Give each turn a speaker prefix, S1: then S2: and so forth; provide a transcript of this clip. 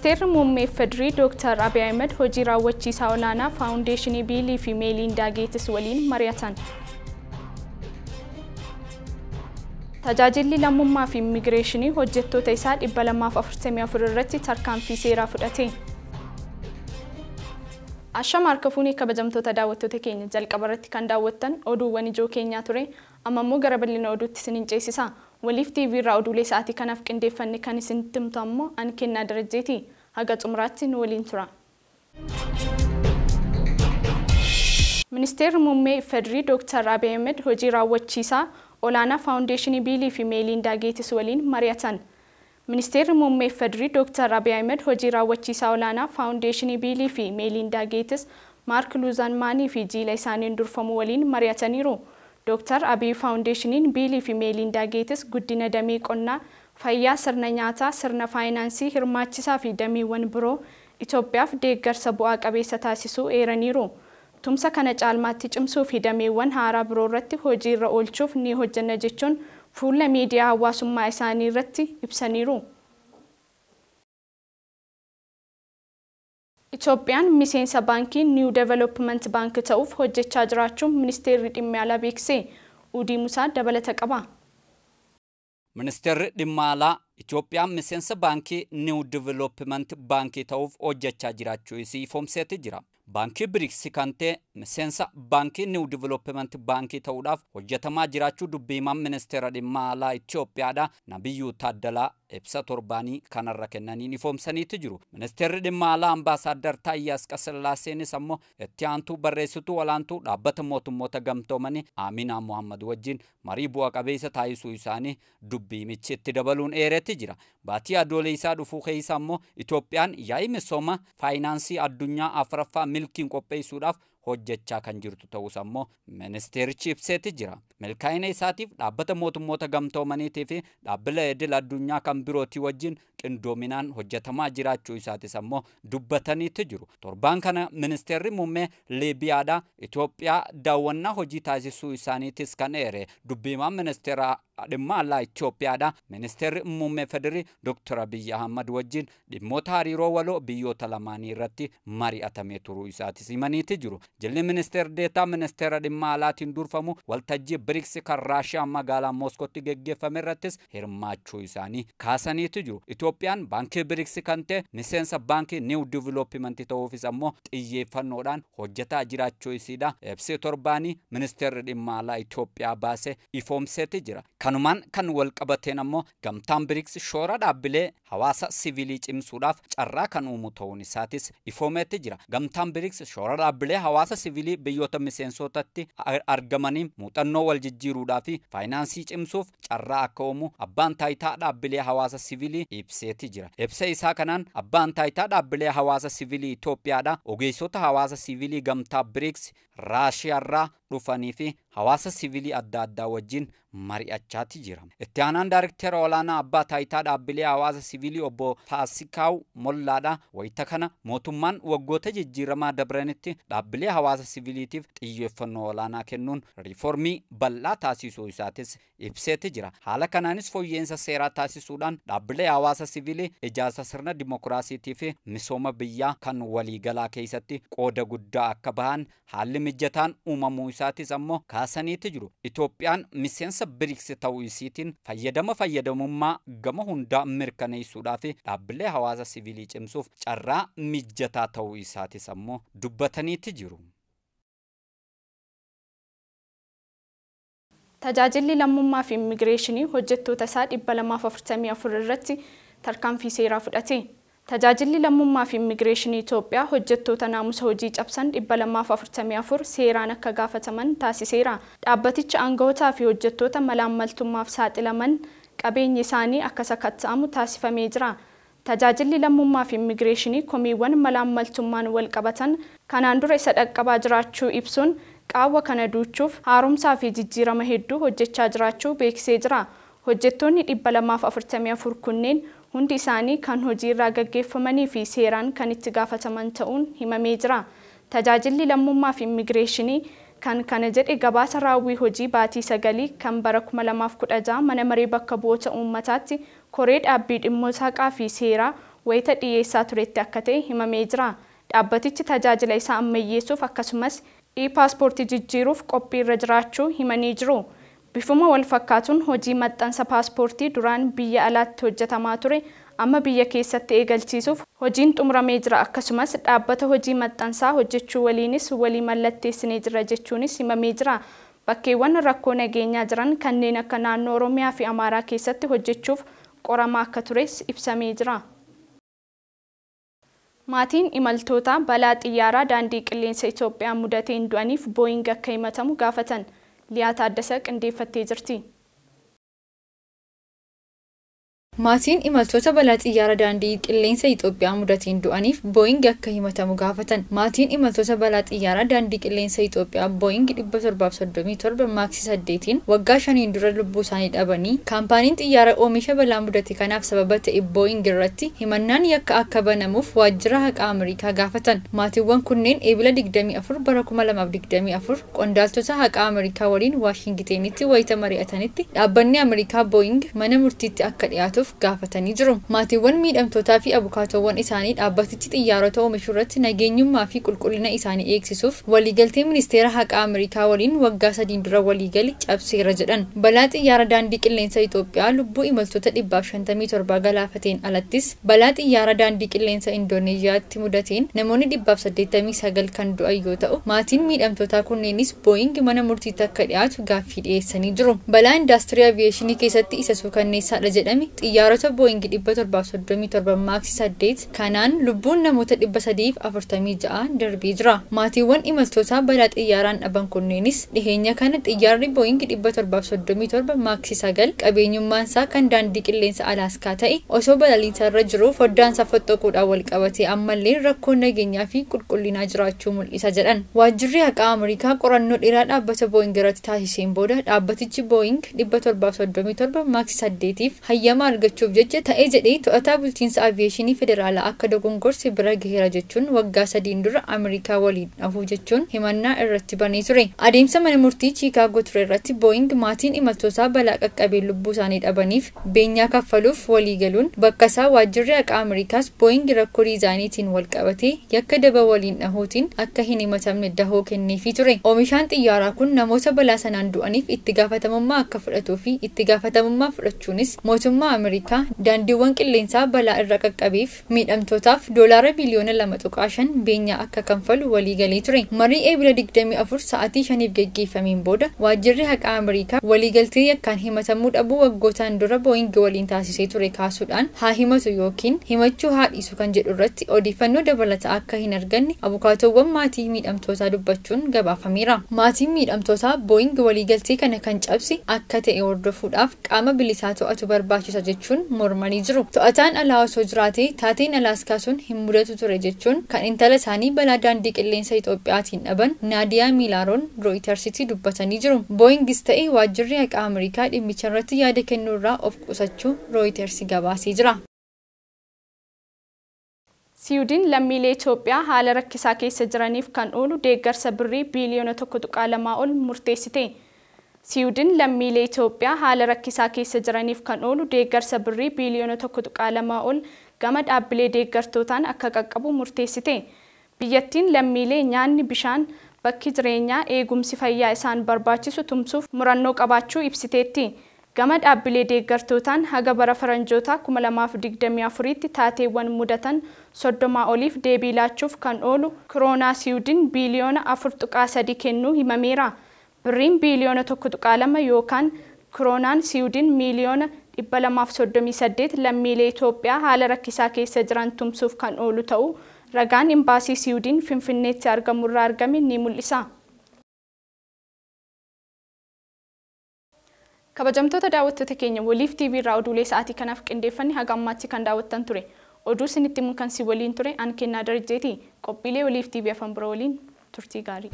S1: Ministeerri Muummee Federii Dr. Abiy Ahmed hojii raawwachiisaa olaanaa Faawundeeshinii Biilii fi Meeliindaa Geetis waliin mari'atan. Tajaajilli lammummaa fi immigireeshinii hojjettoota isaa 244 irratti tarkaanfii seeraa fudhate. Ashama harka fuunee kabajamtoota daawwattoota keenya jalqaba irratti kan daawwattan oduuwwan ijoo keenyaa ture. Amma immoo gara bal'ina oduutti isiniin ceesisa. Waliif TV irraa oduulee sa'aatii kanaaf qindeeffanne kan isinitti himtu ammoo ani Kennaa Darajjeeti. Haga xumuraatti nu waliin tura. Ministeerri Muummee Federii Dr. Abiy Ahmed hojii raawwachiisaa olaanaa Faawundeeshinii Biilii fi Meeliindaa Geetis waliin mari'atan. Ministeerri Muummee Federii Dr. Abiy Ahmed hojii raawwachiisaa olaanaa Faawundeeshinii Biilii fi Meeliindaa Geetis Maark Luuzanmaanii fi jiila isaaniin durfamu waliin mari'ataniiru. Dr. Abiy Faawundeeshiniin Biilii fi Meeliindaa Geetis guddina damee qonnaa, fayyaa, sirna nyaataa, sirna faayinaansii, hirmaachisaa fi dameewwan biroo Itoophiyaaf deeggarsa bu'aa qabeessa taasisuu eeraniiru. Tumsa kana caalmaatti cimsuu fi dameewwan haaraa biroo irratti hojiirra oolchuuf ni hojjenna jechuun fuula miidiyaa hawaasummaa isaanii irratti ibsaniiru. Itoophiyaan miseensa baankii New Development Bank ta'uuf hojjechaa jiraachuun ministeerri dhimma alaa beeksise. Udii Musaa dabalata qaba.
S2: Ministeerri dhimma alaa Itoophiyaan miseensa baankii New Development Bank ta'uuf hojjechaa jiraachuu isii ifoomseeti jira. Baankii BRICS kan ta'e miseensa baankii New Development Bank ta'uudhaaf hojjetamaa jiraachuu dubbii himaan ministeera dhimma alaa Itoophiyaadha Nabiyyuu Taaddalaa ibsa torbaanii kanarra kennaniin ifoomsaniitu jiru. Ministeerri dhimma alaa Ambaasaadder Taayyee Asqasillaaseenis ammoo itti aantuu barreessituu olaantuu dhaabbata mootummoota gamtoomanii Aminaa Mohammad wajjin marii bu'a qabeessa taasisuu isaanii dubbii himichi itti dabaluun eeretti jira. Baatii adoolessaa dhufuu keessa ammoo Itoophiyaan yaa'ii misooma faayinaansii addunyaa afuraffaa milkiin qopheessuudhaaf hojjechaa kan jirtu ta'us ammoo ministeerichi ibseeti jira. Milkaa'ina isaatiif dhaabbata mootummoota gamtoomaniitii fi dhaabbilee idil addunyaa kan birootii wajjin qindoominaan hojjetamaa jiraachuu isaatis ammoo dubbataniitu jiru. Torbaan kana ministeerri muummee Liibiyaadha Itoophiyaa daawwannaa hojii taasisuu isaaniitis kan eere dubbii himaan ministeera dhimma alaa Itoophiyaadha. Ministeerri muummee Federii Dr. Abiyyi Ahmad wajjin dhimmoota hariiroo waloo biyyoota lamaanii irratti mari'atamee turuu isaatis himaniiti jiru. Jilli ministeer deetaa ministeera dhimma alaatiin durfamu waltajjii BRICS kan Raashiyaa magaalaa Mooskootti geggeeffame irrattis hirmaachuu isaanii kaasaniitu jiru. Itoophiyaan baankii BRICS kan ta'e miseensa baankii New Development ta'uufis ammoo xiyyeeffannoodhaan hojjetaa jiraachuu isiidha. Ibsi torbaanii ministeerri dhimma alaa Itoophiyaa baase ifoomseeti jira. Kanumaan kan wal qabateen ammoo gamtaan BRICS shoora dhaabbilee hawaasa siviilii cimsuudhaaf carraa kan uumu ta'uun isaatis ifoomeetti jira. Gamtaan BRICS shoora dhaabbilee hawaasa siviilii biyyoota miseensotatti argamanii muuxannoo wal jijjiiruudhaa fi faayinaansii cimsuuf carraa akka uumu abbaan taayitaa dhaabbilee hawaasa siviilii ibseeti jira. Ibsa isaa kanaan abbaan taayitaa dhaabbilee hawaasa siviilii Itoophiyaadha ogeessota hawaasa siviilii gamtaa BRICS Raashiyaarraa dhufanii fi hawaasa siviilii adda addaa wajjin mari'achaati jira. Itti aanaan daariktera olaanaa abbaa taayitaa dhaabbilee hawaasa siviilii obbo Faasikaaw Mollaadha. Wayita kana mootummaan waggoota jijjiiramaa dabranitti dhaabbilee hawaasa siviiliitiif xiyyeeffannoo olaanaa kennuun riiformii bal'aa taasisuu isaatis ibseeti jira. Haala kanaanis fooyya'insa seeraa taasisuudhaan dhaabbilee hawaasa siviilii ijaarsa sirna dimokiraasiitii fi misooma biyyaa kan waliigalaa keessatti qooda guddaa akka bahan haalli mijataan uumamuu isaatis ammoo kaasaniiti jiru. Itoophiyaan miseensa BRICS ta'uu isiitiin fayyadamummaa gama hundaa mirkaneessuudhaa fi dhaabbilee hawaasa siviilii cimsuuf carraa mijataa ta'uu isaatis ammoo dubbataniiti jiru.
S1: Tajaajilli lammummaa fi immigireeshinii hojjettoota isaa 244 irratti tarkaanfii seeraa fudhate. Tajaajilli lammummaa fi immigireeshinii Itoophiyaa hojjettoota naamusa hojii cabsan 244 seeraan akka gaafataman taasiseera. Dhaabbatichi aanga'ootaa fi hojjettoota malaammaltummaaf saaxilaman qabeenyi isaanii akka sakatta'amu taasifamee jira. Tajaajilli lammummaa fi immigireeshinii komiiwwan malaammaltummaan wal qabatan kanaan dura isa dhaqqabaa jiraachuu ibsuun qaawwa kana duuchuuf haaromsaa fi jijjiirama hedduu hojjechaa jiraachuu beeksisee jira. Hojjettoonni 244 kunneen hundi isaanii kan hojiirraa gaggeeffamanii fi seeraan kan itti gaafataman ta'uun himamee jira. Tajaajilli lammummaa fi immigireeshinii kan kana jedhe gabaasa raawwii hojii baatii 9 kan bara 2016 mana maree bakka bu'oota uummataatti koree dhaabbii dhimmoota haqaa fi seeraa wayita dhiyeessaa turetti akka ta'e himamee jira. Dhaabbatichi tajaajila isaa ammayyeessuuf akkasumas e-paaspoortii jijjiiruuf qophiirra jiraachuu himanii jiru. Bifuma wal fakkaatuun hojii maxxansa paaspoortii duraan biyya alaatti hojjetamaa ture amma biyya keessatti eegalchiisuuf hojiin xumuramee jira, akkasumas dhaabbata hojii maxxansaa hojjechuu waliinis walii mallatteessinee jira jechuunis himamee jira. Bakkeewwan rakkoo nageenyaa jiran kanneen akka naannoo Oromiyaa fi Amaaraa keessatti hojjechuuf qoramaa akka tures ibsamee jira. Maatiin imaltoota balaa xiyyaaraa daandii qilleensa Itoophiyaa mudateen du'aniif Booying akka himatamu gaafatan. Liyaa Taaddasa qindeeffattee jirti.
S3: Maatiin imaltoota balaa xiyyaara daandii qilleensa Itoophiyaa mudateen du'aniif Booying akka himatamu gaafatan. Maatiin imaltoota balaa xiyyaara daandii qilleensa Itoophiyaa Booying 737 Max 8 waggaa 5 dura lubbuu isaanii dhabanii kaampaaniin xiyyaara oomisha balaa mudate kanaaf sababa ta'e Booying irratti himannaan yakka akka banamuuf waajjira haqaa Ameerikaa gaafatan. Maatiiwwan kunneen eebila 24 bara 2024 qondaaltota haqaa Ameerikaa waliin Waashingitenitti wayita mari'atanitti dhaabbanni Ameerikaa Booying mana murtiitti akka dhiyaatuuf gaafatanii jiru. Maatiiwwan miidhamtootaa fi abukaatowwan isaanii dhaabbatichi xiyyaarota oomishuu irratti nageenyummaa fi qulqullina isaanii eegsisuuf waliigaltee ministeera haqaa Ameerikaa waliin waggaa 3 dura waliigale cabseera jedhan. Balaa xiyyaara daandii qilleensa Itoophiyaa lubbuu imaltoota 157 galaafateen alattis balaa xiyyaara daandii qilleensa Indooneeziyaatti mudateen namoonni 189 kan du'an yoo ta'u, maatiin miidhamtootaa kunneenis Booying mana murtiitti akka dhiyaatu gaaffii dhiyeessanii jiru. Balaa indaastirii aviyeeshinii keessatti isa suukanneessaadha jedhame xiyyaarota Booying 737 Max 8 kanaan lubbuun namoota 346 darbee jira. Maatiiwwan imaltootaa balaa xiyyaaraan dhaban kunneenis dhiheenya kana xiyyaarri Booying 737 Max 9 qabeenyummaan isaa kan daandii qilleensa Alaaskaa ta'e osoo balaliinsa irra jiru foddaan isaa fottoquudhaan wal qabatee ammallee rakkoon nageenyaa fi qulqullinaa jiraachuu mul'isa jedhan. Waajjirri haqaa Ameerikaa qorannoo dheeraa dhaabbata Booying irratti taasiseen booda dhaabbatichi Booying 737 Max 8tiif hayyama argachuuf jecha ta'ee jedhee to'ataa bulchiinsa aviyeeshinii federaalaa akka dogongorse bira gaheera jechuun waggaa 3 dura Ameerikaa waliin dhahuu jechuun himannaa irratti banee ture. Adeemsa mana murtii Chiikaagoo ture irratti Booying maatiin imaltootaa balaa qaqqabee lubbuu isaanii dhabaniif beenyaa kaffaluuf walii galuun bakka isaa waajjirri haqaa Ameerikaas Booying rakkoo diizaayiniitiin wal qabatee yakka daba waliin dhahuutiin akka hin himatamne dahoo kenneefii ture. Oomishaan xiyyaaraa kun namoota balaa sanaan du'aniif itti gaafatamummaa akka fudhatuu fi itti gaafatamummaa fudhachuunis mootummaa Ameerikaa daandiiwwan qilleensaa balaa irra qaqqabeef miidhamtootaaf doolaara biliyoona 2.5 beenyaa akka kanfalu walii galee ture. Marii eebila 24 sa'aatii 5 geggeeffameen booda waajjirri haqaa Ameerikaa waliigaltee yakkaan himatamuu dhabuu waggootaan dura Booying waliin taasisee ture kaasuudhaan haa himatu yookiin himachuu haa dhiisu kan jedhu irratti odeeffannoo dabalataa akka hin arganne abukaatowwan maatii miidhamtootaa dubbachuun gabaafameera. Maatiin miidhamtootaa Booying waliigaltee kana kan cabse akka ta'e hordofuudhaaf qaama bilisaa to'atu barbaachisa jechuun mormanii jiru. To'ataan alaa osoo jiraate taateen Alaaskaa sun hin mudatu ture jechuun kan intala isaanii balaa daandii qilleensa Itoophiyaatiin dhaban Naadiyaa Miilaaroon Rooyitersitti dubbatanii jiru. Booyingis ta'e waajjirri haqaa Ameerikaa dhimmicha irratti yaada kennuurraa of qusachuu Rooyitersi gabaasee jira.
S1: Siwiidin lammiilee Itoophiyaa haala rakkisaa keessa jiraniif kan oolu deeggarsa birrii biiliyoona 1.2 ol murteessite. Siwiidin lammiilee Itoophiyaa haala rakkisaa keessa jiraniif kan oolu deeggarsa birrii biiliyoona 1.2 ol gama dhaabbilee deeggartootaan akka qaqqabu murteessite. Biyyattiin lammiilee nyaanni, bishaan, bakki jireenyaa, eegumsi fayyaa isaan barbaachisu tumsuuf murannoo qabaachuu ibsiteetti. Gama dhaabbilee deeggartootaan haga bara faranjoota 2024tti taateewwan mudatan 30 oliif deebii laachuuf kan oolu kiroonaa Siwiidin biiliyoona 4.3 kennuu himameera. Birriin biiliyoona 1.2 yookaan kiroonaan Siwiidin miiliyoona 238 lammiilee Itoophiyaa haala rakkisaa keessa jiran tumsuuf kan oolu ta'uu ragaan imbaasii Siwiidin Finfinneetti argamurraa argame ni mul'isa. Kabajamtoota daawwattoota keenya Waliif TV irraa oduulee sa'aatii kanaaf qindeeffanne haga ammaatti kan daawwattan ture. Oduu isinitti himuun kan si waliin ture an Kennaa Darajjeeti. Qophiilee Waliif TV afaan biroo waliin turtii gaarii.